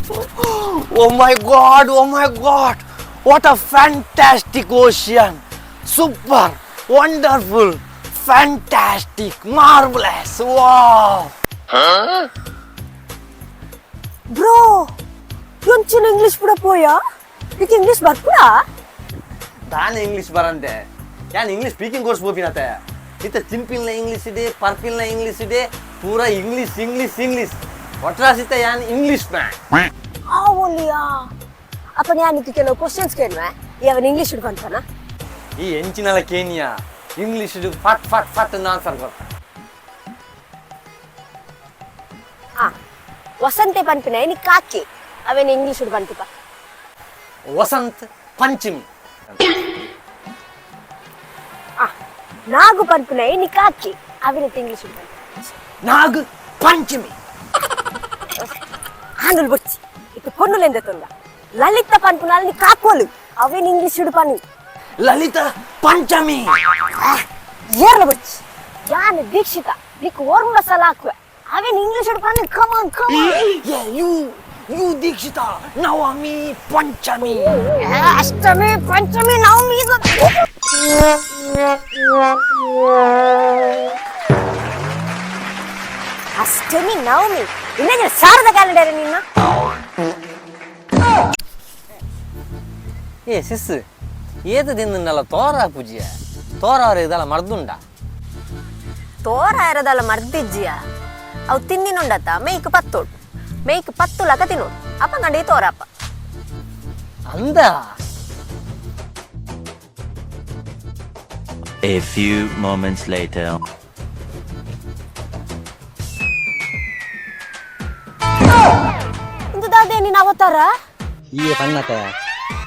Oh my God, oh my God, what a fantastic ocean. Super, wonderful, fantastic, marvellous, wow. Bro, ಎಂಚಿನ English ಪೂರ ಪೋಯಾ? ಈಗ English ಬರ್ಪುಡಾ? ದಾನೆ English ಬರಂತೆ? ಯಾನ್ English speaking course ಪೋಪಿನತೆ. ಇತ್ತ ತಿಂಪಿಲ್ನ English ಇದೆ, ಪರ್ಪಿಲ್ನ English ಇದೆ, ಪೂರಾ English English English. ಒಟ್ರಾಸಿತ ಯಾನ್ ಇಂಗ್ಲೀಷ್ ಮ್ಯಾನ್. ಆವೊಲಿಯಾ? ಅಪ್ಪ, ನಾನು ಕೆಲವು ಕ್ವಶನ್ಸ್ ಕೇಳುವೆ, ಅವನ್ ಇಂಗ್ಲೀಷ್ ಪನ್ಪನ? ಈ ಎಂಚಿನಲ ಕೇನಿಯಾ, ಇಂಗ್ಲೀಷ್ ಫಟ್ ಫಟ್ ಫಟ್ ಆನ್ಸರ್ ಕೊರ್ತ. ಆ, ವಸಂತೆ ಪನ್ಪಿನ ಇನಿ ಕಾಕಿ, ಅವೇನು ಇಂಗ್ಲೀಷ್ ಪನ್ಪಿಪ. ವಸಂತ್ ಪಂಚಮಿ. ಆ, ನಾಗು ಪನ್ಪಿನ ಇನಿ ಕಾಕಿ, ಅವೇನ ಇಂಗ್ಲೀಷ್ ಪನ್ಪ. ನಾಗ್ ಪಂಚಮಿ. ಆಂಡುಲ್ ಬೊಚ್ಚಿ, ಇತ್ತು ಪೊನ್ನುಲೆಂದ ತೊಂದ. ಲಲಿತ ಪನ್ಪುನ ಅಲ್ಲಿ ಕಾಕೋಲು, ಅವೇನು ಇಂಗ್ಲೀಷ್ ಪನಿ. ಲಲಿತ ಪಂಚಮಿ. ಏರ್ಲ ಬೊಚ್ಚಿ, ಯಾನ್ ದೀಕ್ಷಿತ, ನಿಕ್ ಓರ್ಮ ಸಲ ಹಾಕುವೆ, ಅವೇನು ಇಂಗ್ಲೀಷ್ ಪನಿ. Come on come on. You you Dikshita, Navami Panchami. Ashtami Panchami Navami ಇದು. ಅಷ್ಟಮಿ ನವಮಿ ಇನ್ನೇನು ಶಾರದ ಕ್ಯಾಲೆಂಡರ್ ನಿನ್ನ. ಏ ಸಿಸ್, ಏತ ತಿಂದಲ್ಲ ತೋರ ಪೂಜಿಯ ತೋರ ಇದೆಲ್ಲ ಮರ್ದುಂಡ. ತೋರ ಇರೋದಲ್ಲ ಮರ್ದಿಜ್ಜಿಯ? ಅವು ತಿಂದಿನುಂಡತ್ತ ಮೇಯ್ಕ್ ಪತ್ತೋಡು, ಮೇಯ್ಕ್ ಪತ್ತು ಲಕ ತಿನ್ನೋಡು, ಅಪ್ಪ ಗಂಡಿ ತೋರಪ್ಪ. ಅಂದ. A few moments later. ಇಂದು ದಾದೆ ನೀನು ಅವತಾರ? ಈ ಪನ್ನಕ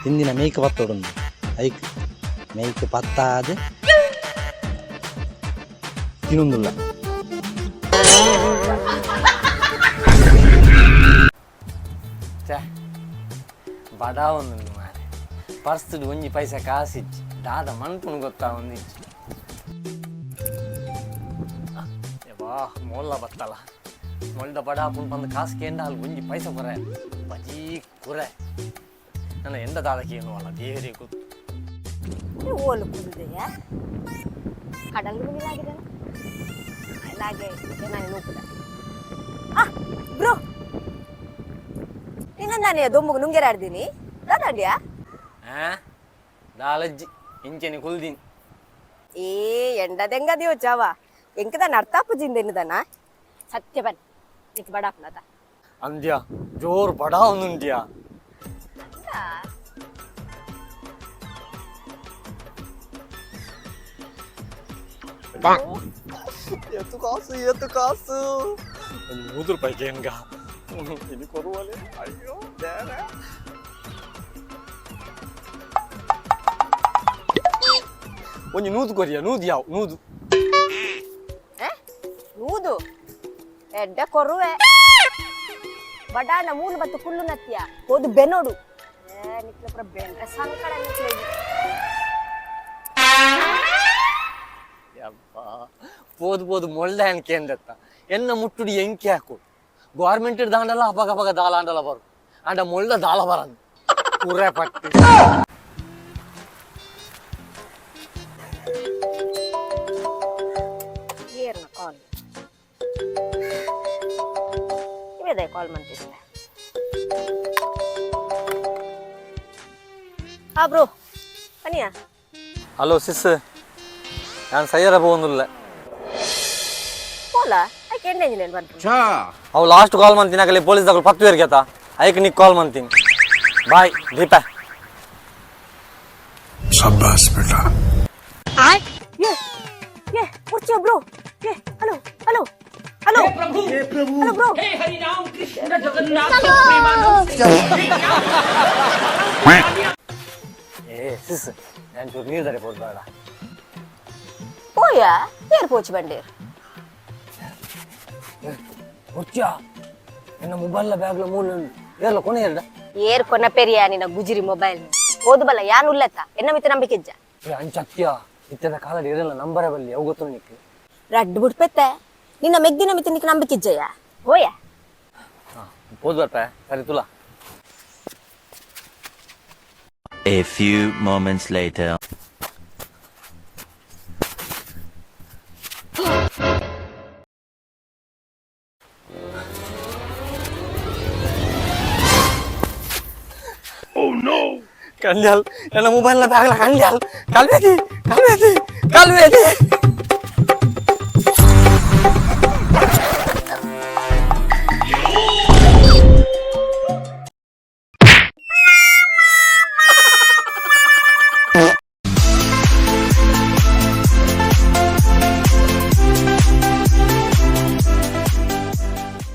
ತಿಂದಿನ ಮೇಯ್ಕ್ ಪತ್ತೊಡುಂದು, ಐಕ್ ಮೇಯ್ಕ್ ಪತ್ತಾದ್ ತಿನ್ನೊಂದುಲ್ಲ. ಛೇ, ಬಡ ಒಂದುಂಡು ಮಾರೆ, ಪರ್ಸ್ಡ್ ಒಂಜಿ ಪೈಸೆ ಕಾಸಿಜ್ಜಿ, ದಾದ ಮನ್ಪುನು ಗೊತ್ತಾ ಒಂದಿಜ್ಜಿ. ಬಾ, ಮೊಲ್ಲ ಬತ್ತಲ್ಲ, ಮೊಲ್ದ ಬಡ ಪುಣ್ ಬಂದು ಕಾಸು ಕೇಂದ್ರ, ಅಲ್ಲಿ ಒಂಜಿ ಪೈಸೆ ಕೊರೆ, ಬಜೀ ಕುರೆ. ನನ್ನ ಎಂದ ದಾದಕೇನು ಅಲ್ಲ, ದೇವರೇ ಗೊತ್ತು. ಓಲು ಕುಂದಿದೆಯ ಕಡಲ್ ಮುಂದಿಲಾಗಿದೆ ಲಾಗೆ ನಾನು ನೂಕುದ. ಆ ಬ್ರೋ, ನಿನ್ನ ದೊಮ್ಮಗ ನುಂಗೆರ ಆಡ್ದೀನಿ ದಾದಾಡ್ಯಾ? ಆ, ದಾಲಜ್ಜಿ, ಇಂಚೆನೆ ಕುಲ್ದೀನಿ. ಏ, ಎಂಡದೆಂಗದಿಯೋ ಚಾವ ಎಂಕದ ಅರ್ಥಾಪು ಜಿಂದೆನ್ನುದನ? ಸತ್ಯ ಬನ್, ನಿಕ್ ಬಡಾಪ್ನದ? ಅಂದ್ಯ, ಜೋರ್ ಬಡ ಒಂದುಂದ್ಯಾ. ಎತ್ತು ಕಾಸು, ಎತ್ತು ಕಾಸು, ಒಂದು 3 ರೂಪಾಯಿ ಕೇನ್ಗ ಇದು ಕೊರುವಲೆ. ಅಯ್ಯೋ ದೇವ್ರೇ. ಒಂಜಿ ನೂದು ಕೊರಿಯ, ನೂದು ಯಾವ ನೂದು. ಏ, ನೂದು ಎಡ್ಡೆ ಕೊರುವೆ. ಬಡಾನ ಮೂಲು ಬತ್ತು ಕುಲ್ಲು ನತ್ತಿಯ ಹೋದು ಬೆನೋಡು. ಏ, ನಿಕ್ಲೆ ಪೂರ ಬೆನ್ರೆ ಸಂಕಡ ನಿಕ್ಲೆ. ಯಪ್ಪ, ಪೋದು ಪೋದು ಮೊಳ್ಳೆ ಅನ್ಕೇಂದತ್ತ. ಎನ್ನ ಮುಟ್ಟುಡಿ ಎಂಕಿ ಹಾಕು, ಗೌರ್ಮೆಂಟ್ ದಾಂಡಲ ಅಪಗ ಅಪಗ ದಾಲ ಆಂಡಲ ಬರು, ಅಂಡ ಮೊಳ್ಳ ದಾಲ ಬರಂದು ಕುರೆ ಪಟ್ಟಿ. ಏರ್ನ ಕಾಲ್ ಇವೇದೆ ಕಾಲ್ ಮಂತಿದ್ದೆ. ಹಾ ಬ್ರೋ, ಪನಿಯಾ. ಹಲೋ ಸಿಸ್, ನಾನು ಸೈಯರ ಪೋಂದುಲ್ಲ. ಪೋಲ, ಐಕೆ ಎಣ್ಣೆ ಇಂಜಿನಿಯರ್ ಬಂತು. ಅವು ಲಾಸ್ಟ್ ಕಾಲ್ ಮಂತೀನಿ, ಆಗಲಿ ಪೊಲೀಸ್ ದಾಗಲು ಪತ್ತು ಬೇರ್ಗೆತ, ಐಕ್ ನಿಕ್ ಕಾಲ್ ಮಂತೀನಿ. ಬಾಯ್ ದೀಪ. शाबाश बेटा. ಏ ಏ, ಮುರ್ಚಿಯ ಬ್ರೋ. ಏ, hello hello hello प्रभु ಹಲೋ ಬ್ರೋ. हे हरि राम कृष्ण जगन्नाथ प्रेमानंद. ಏ ಸಿಸ್, ನಾನು ಚೂರು ನೀರು ದರೆ ಪೋದು ಬೇಡ. ಪೋಯ, ಏರ್ ಪೋಚ್ ಬಂಡೇರ್. ಮುರ್ಚಿಯ, ಎನ್ನ ಮೊಬೈಲ್ ಬ್ಯಾಗ್ಲ ಮೂಲ ಏರ್ಲ ಕೊನೆ ಎರಡ. ಏರ್ ಕೊನ ಪೆರಿಯ ನಿನ್ನ ಗುಜಿರಿ ಮೊಬೈಲ್? ಓದು ಬಲ್ಲ, ಯಾನ್ ಉಲ್ಲತ್ತ, ಎನ್ನ ಮಿತ್ತ ನಂಬಿಕೆ ಇಜ್ಜ. ಏ, ಅಂಚತ್ಯ, ಇತ್ತದ ಕಾಲದ ಇರಲ್ಲ ನಂಬರೇ ಬಲ್ಲಿ, ಅವು ಗೊತ್ತು ನಿಕ್. ರಡ್ಡು ಬಿಡ್ಪೆತ್ತೆ, ನಿನ್ನ ಮೆಗ್ದಿನ ಮಿತ್ತ ನಿಕ್ ನಂಬಿಕೆ ಇಜ್ಜಯ್ಯ, ಹೋಯ. ಪೋದು ಬರ್ಪ, ಸರಿ ತುಲಾ. A few moments later. ಕಂಡ್ಯಾಲ್, ನನ್ನ ಮೊಬೈಲ್ನ ಬ್ಯಾಗ್ಲ ಕಂಡ್ಯಾಲ್. ಕಲ್ವೇದಿ, ಕಲ್ವೇದಿ, ಕಲ್ವೇದಿ.